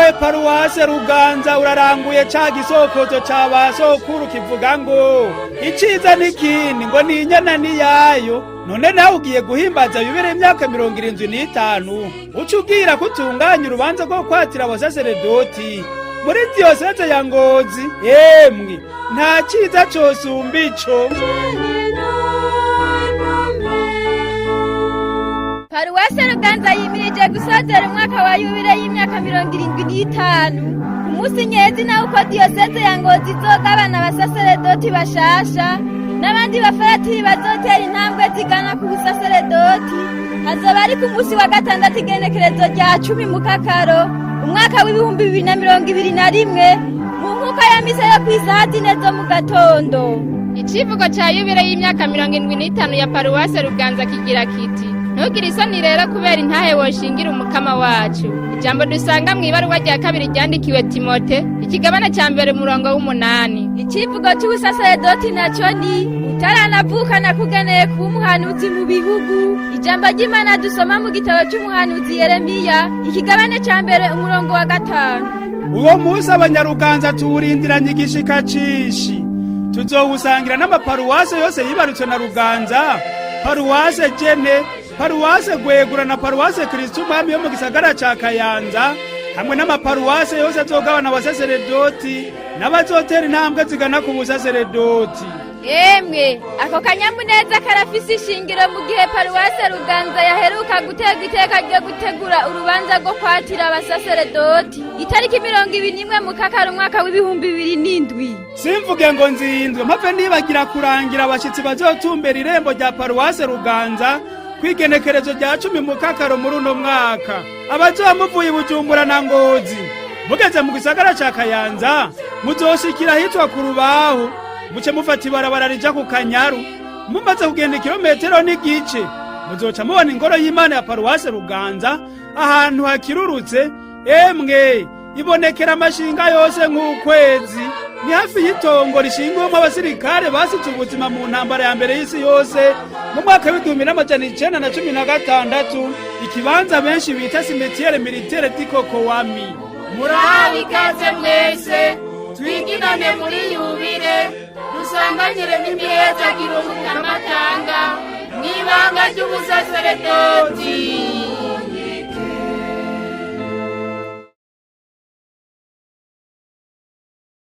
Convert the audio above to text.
Ewe paruwase Ruganza, uraranguye ca gisokozo ca ba sokuru kivuga ngo iciza n'ikindi, ngo ni inyana niyayo. None nawe ugiye guhimbaza yubile imyaka 75, uca ubwira ko utunganya urubanza rwo kwatira abasaseredoti muri diyoseze ya Ngozi. Emwe, nta ciza cosumba ico. Paruwase Ruganza yimirije gusozera umwaka wa yubile y'imyaka 75. Ku munsi nyezi nawe uko diyoseze ya Ngozi izogabana abasaseredoti bashasha n'abandi bafaratiri bazotera intambwe zigana ku busaseredoti, hazoba ari ku munsi wa gatandatu, igenekerezo rya 10 mukakaro, umwaka w'2021, mu nkuka ya misa yo kw'isaha 4 zo mu gatondo. Icivugo ca yubile y'imyaka 75 ya paruwase Ruganza kigira kiti: "Ntugire isoni rero kubera intahe woshingira Umukama wacu." Ijambo dusanga mu ibaruwa rya kabiri ryandikiwe Timote, ikigabane ca mbere, umurongo w'umunani. Icivugo c'ubusaseredoti naco ni "Utaranavuka nakugeneye kuba umuhanuzi mu bihugu." Ijambo ry'Imana dusoma mu gitabo c'umuhanuzi Yeremiya, ikigabane ca mbere, umurongo wa 5. Uwo munsi abanyaruganza tuwurindiranye igishika cinshi. Tuzowusangira n'amaparuwase yose yibarutse na Ruganza: paruwase Jene, paruwase Gwegura na paruwase Kristu Umwami yo mu gisagara ca Kayanza, hamwe n'amaparuwase yose azogabana abasaseredoti n'abazotera intambwe zigana ku busaseredoti. Emwe, ako kanyamuneza karafise ishingiro mu gihe paruwase Ruganza yaheruka guterwa iteka ryo gutegura urubanza rwo kwatira abasaseredoti itariki 21 mukakaro, umwaka w'2007. Simvuge ngo nzindwe, mpave nibagira kurangira abashitsi bazotumbera irembo rya paruwase Ruganza kw'igenekerezo rya 10 mukakaro muri uno mwaka. Abazoba muvuye i Bujumbura na Ngozi, mugeze mu gisagara ca Kayanza, muzoshikira ahitwa ku Rubaho, muce mufata ibarabara rija ku Kanyaru. Mumaze kugenda ikirometero n'igice, muzoca mubona ingoro y'Imana ya paruwase Ruganza ahantu hakirurutse. Emwe, ibonekera amashinga yose nk'ukwezi. Ni hafi y'itongo rishingiwemo abasirikare basize ubuzima mu ntambara ya mbere y'isi yose mu mwaka w'1916, ikibanza benshi bita cimetière militaire d'Ikokowami. Murahawe ikaze mwese, twiginane muri yubile, dusanganyire n'imihezagiro Umukama atanga mw'ibanga ry'ubusaseredoti.